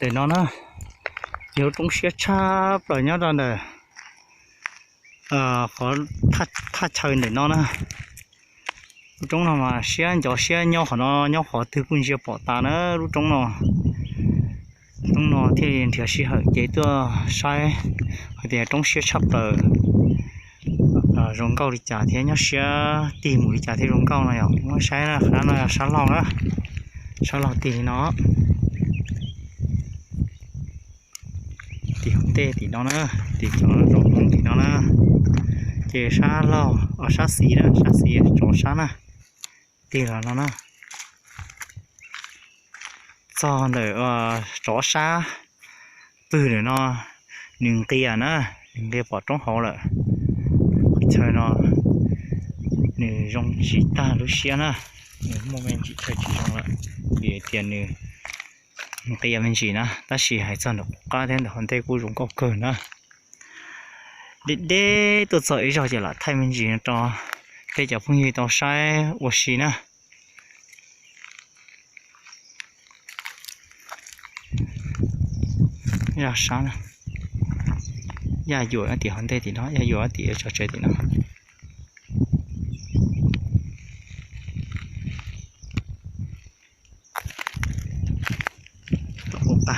Ntawm no na, yog lub roob siab tshaj plaws nyob rau ntawm qhov thaj chaw ntawm no na. Lub roob no mas siab ncov siab nyob qhov no, nyob qhov twg kuj ntsia pom tas na lub roob no. Hnub no thiaj li nrhiav sij hawm ces tuaj saib hais tias roob siab tshaj plaws zoo nkauj li cas thiab nyob siab tig mus li cas thiab zoo nkauj no yog muab saib na. Qhov no yog sab laug na, sab laug tig li no. Tig hauv ntej tim no na, tig cov zos Hmoob tim no na. Ces sab laug, sab xis na, sab xis tov sab na, tig los no na. Txog ntawm tov sab pwg ntawm no, nws nqia na, nws nqia pom roob hauv lawm. Qhov chaw no nws zoo tsis tag lub siab na, nws muaj me ntsis chaw tsis zoo lawm, vim tias nws nqia me ntsis na, tab sis hais txog ntawm qub qab thiab ntawm hauv ntej kuj zoo nkauj kawg na. Deb deb tuaj txog ib zaug ces lam thaij me ntsis rau peb cov phooj ywg tau saib ua si na. Yaj sab, yaj yuam tim hauv ntej tim no, yaj yuam tim tso tsev tim no. Tom ua pa,